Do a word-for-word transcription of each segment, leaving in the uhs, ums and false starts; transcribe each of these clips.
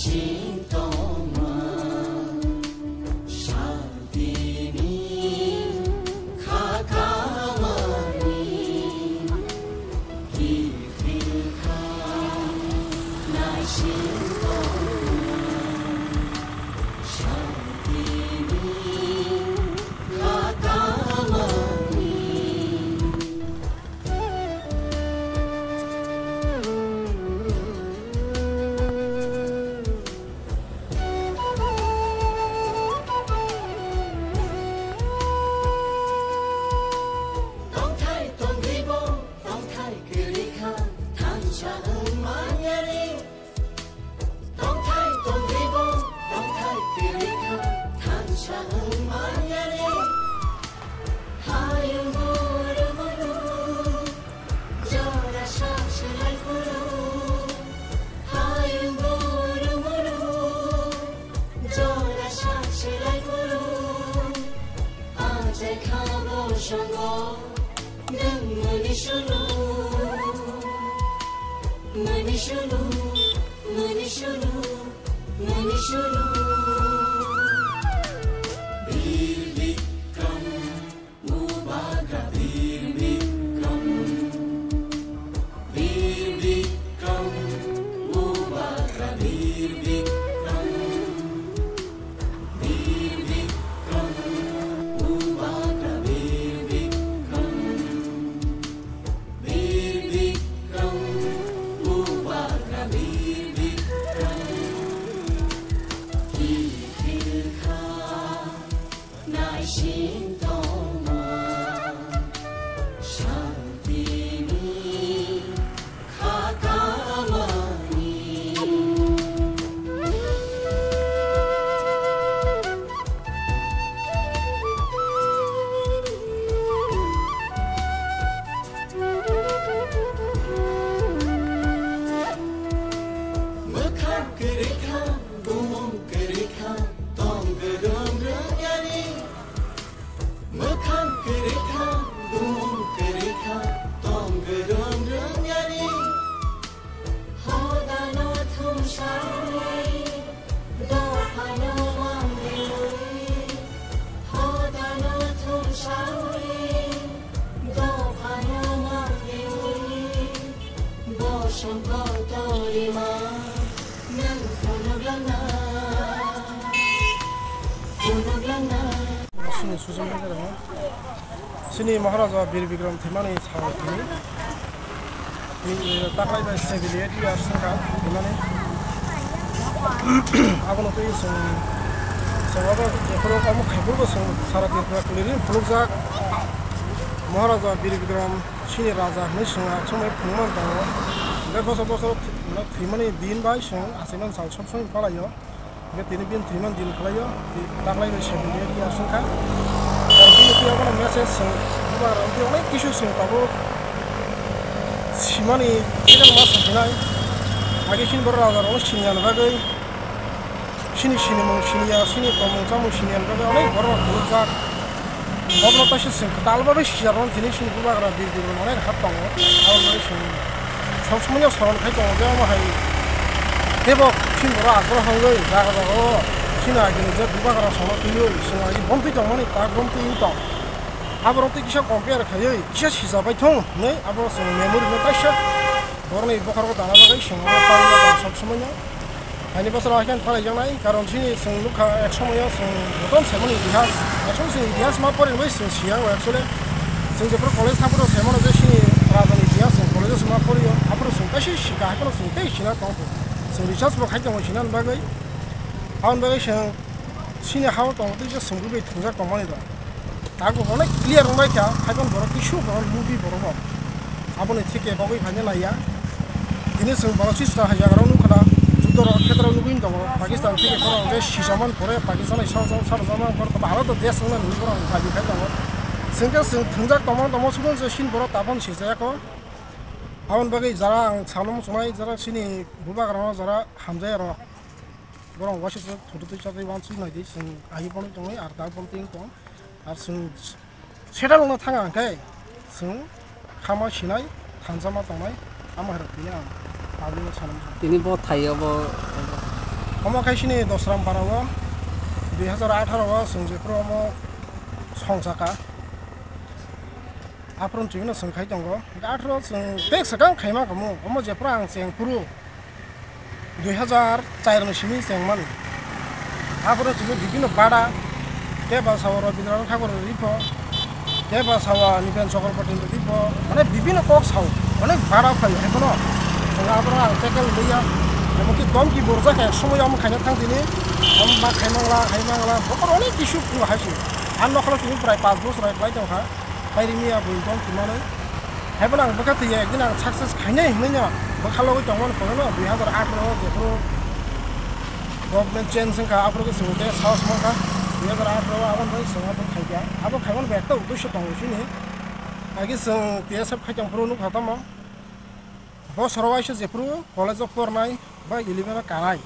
Sintoma, shantini, khakamani, kifilkha, naisintoma, shantini, khakamani. Tongthai tongribo, tongthai kwrwikha, thansa wng manyani. Tongthai tongribo, tongthai kwrwikha, thansa wng manyani. Hayung guru manu, jora sak swlai phuru. Hayung guru manu, jora sak swlai phuru. Ajai khabo songo, nwng muni sulu. Muni sulu, muni sulu, muni sulu. Bir Bikram, Bubagra Bir Bikram. Bir Bikram, Bubagra Bir Bikram. Bir Bikram, Bubagra Bir Bikram. Bir Bikram, Bubagra Bir Bikram. Kifilkha, naisintoma, shantini, khakamani. Mwkhang kwrwikha, bumung kwrwikha, tong gwdwng rwngyani. Mwkhang kwrwikha, bumung kwrwikha, tong gwdwng rwngyani. Hodano thumsawi, dophano mangliwi. Hodano thumsawi, dophano mangliwi. Bosong kotorima, nwng phunuklangnai, phunuklangnai. Chini Maharaja Bir Bikram thwimani sal tini. Tini taklai bai seventy eight years wngkha thwimani. Abono twi chwng, chwng abo jephuru omo khaibulbo chwng sara Tripura kwlwirwi phunukjak. Maharaja Bir Bikram chini raja hwnwi chwng aswk mai phunukmani tongo. Hwnkhe bosor bosor thwi-, thwimani din bai chwng achaimani sal sob somoi palaio. Hwnkhe tini bini thwimani din khlaio, taklai bai seventy eight years wngkha. Tei bini twi abono message chwng bubagrao twi onek kisu chwng tabuk simani kisa ma sasinai. Age chini borok rajarokno siniyani bagwi, chini sinimung siniya, chini tongmung chamung siniyani bagwi onek borok phunukjak. Bobono kaisa chwng kwtal bagwi sijarokno tini chini bubagra Bir Bikram onek hap tongo. Aboni bagwi chwng sob somoino soron khai tongo je omo hai teibo chini borok agra hongwi jaga jaga o chini agini je bubagra sono twiwi chwng agi bomtwi tongmani tak bomtwi wng tong. Aborok twi kisa compare khaiwi kisa sijabai thung hinwi abo chwng memory no kaisa borokni bokhorogo dana bagwi chwng abo sob somoino. Haini bosor hakhe ang phalaijaknai, karon chini chwng nukha ek somoyo chwng jotono saimani itihas, ek somoy chwng itihas ma porinai chwng siya o actually. Chwng jephru college thangphuru saimano je chini rajani itihas chwng college-o ma porio, aphuru chwng kaisa sika, haiphano chwng tei sina tong. Chwng research bo khai tongo sinani bagwi. Aboni bagwi chwng chini ha-o tongo tei je chwng bwbai thwngjak tongmani rok. Tabuk onek clear wngbai kha, haiphano borok kisu borok lubui borok rok. Aboni theke bagwi phaina naiya. Tini chwng borok sisra hai jaga rok nukha na, judo rok khetra nugwi tongo. Pakistan theke borok hwnkhe sijaman pore Pakistan hai sar sar sar jama borok Bharat o desh wngna nini borok bai khai tongo. Chwngkhe chwng thwngjak tongma tongma sukun se sin borok tabon sijaya kho. Aboni bagwi jara ang salmo chwnai jara chini bubagra no jara hamjaya rok. Borok waisa se thudu twi chatai wansuk nai di chwng ahi phano tongwi ar da phano tong. Ar chwng settle wngna thang ang khe chwng khama sinai thansa ma tongnai ama hai rok tini ang public no sanai. Tini bo thai o bo Omo khai sini Dosram para o dui hazar atharo o chwng jephuru omo songchaka. Aphuru chwngno chwng khai tongo. Atharo chwng tei swkang khaima kamo. Omo jephuru ang chengphuru dui hazar char ni simi chengmani. Aphuru chwngno bibino bada, tei ba sawa Rabindranath Thakur ripo, tei ba sawa Nipen Chakraborty ripo, mane bibino kok sao, onek bada phai hai kono. Chwng aphuru ang tackle liya, emon ki dom ki borjak ek somoy omo khaina thang tini, omo ma khaimangla, khaimangla, bokor onek kisu phu hai si. Ang nokhoro tini prai panch bosor hai pai tongkha. Pairimi ya buin tong twi manwi. Haibo ang bwkha twi ya, ekdin ang success khainai hinwi no bwkha logwi tongmani phone no dui hazar atharo o jephuru government change wngkha, aphuru khe chwng tei sahos mankha. Dui hazar atharo o aboni bagwi chwng abo khaikha. Abo khaimani bai ekta uddesho tongo chini. Agi chwng T S F khai tongphuru nukha tamo. Bosoro waisa jephuru college o pornai ba eleven o kanai.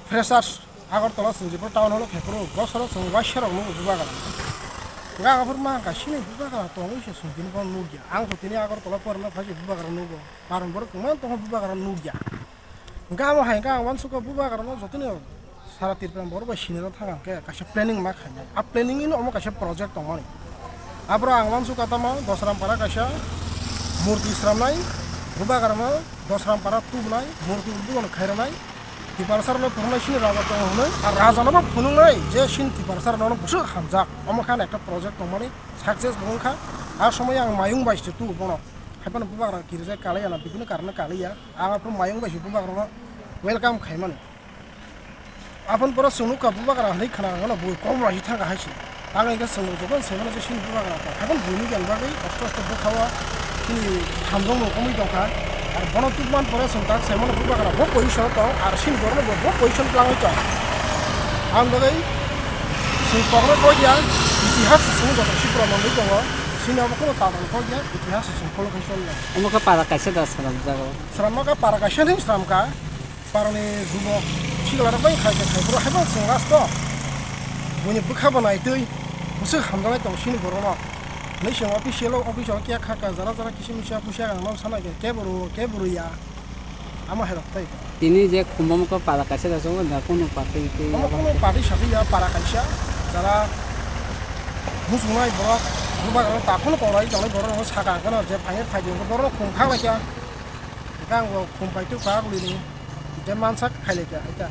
Freshers Agartala chwng jephuru town hall o khephuru bosoro chwng waisa rok nugo bubagra. Ga aphuru ma kaisa ni bubagra tongwi se chwng tini bono nukya. Ang to tini Agartala porna phaise bubagra nugo. Karon borok kwmang tongkha bubagra nukya. Ga amo hai ga ang wansukha bubagra no jotoni Sara Tripura borok bai sinirok thang ang khe kaisa planning ma khainai. A planning ni omo kaisa project tongmani. Aphuru ang wansukha tamo Dosram para kaisa murti sramnai, bubagra no Dosram para tubunai, murti ubugon khairwnai. Tiprasa rokno phunuknai sini raja tongo hwnwi, a raja no phunuknai je sini Tiprasa rokno bwswk hamjak. Omo khan ekta project tongmani success bo wngkha. A somoi ang mayung bai se tu bono. Haiphano bubagra kirijak kalaiya na bibino karone kalaiya. Ang aphuru mayung bai se bubagra no welcome khaimani. Aphano pora chwng nukha bubagra hwnwi khna rwgano bui kok bai se thangkha hai se. Ang hwnkhe chwng jotono sai mano je chini bubagra tong. Haikhe buini jani bagwi aste aste bwkha-o chini hamjwkmung wngwi tongkha. Ar bono tubumani pore chwng tak sai mano bubagra bo position-o tong, ar chini borokno bo, bo position-o twlangwi tong. Aboni bagwi chwng kokno kok ya, itihas se chwng joto swi proman wngwi tongo. Chini abo kheno tabang kok ya, itihas se chwng follow khai choli ya. Omo khe para kaisa da swnamjak o. Swnamma khe para kaisa hinwi swnamkha. Parani jubok sikla rok bai khai khai khai boro haibo chwng last o buini bwkha bo naitwi bwswk hamjaknai tong sini borok no. Hinwi chwng official o office o khe kha kha jara jara kisa misa puisa ang no sana khe kebo rw kebo rw ya amo hai rok tei. Tini je khumbo mokho para kaisa da chwng da kunu party tei omo abo kunu party sabi ya para kaisa jara muchungnai borok bubagra takhwno korai tongnai borok no saka ang kheno je phai phai borok no khum kha lai kha. Hwnkhe ang bo khum pai tubkha agulini, hwnkhe mansak khailai kha, hai kha.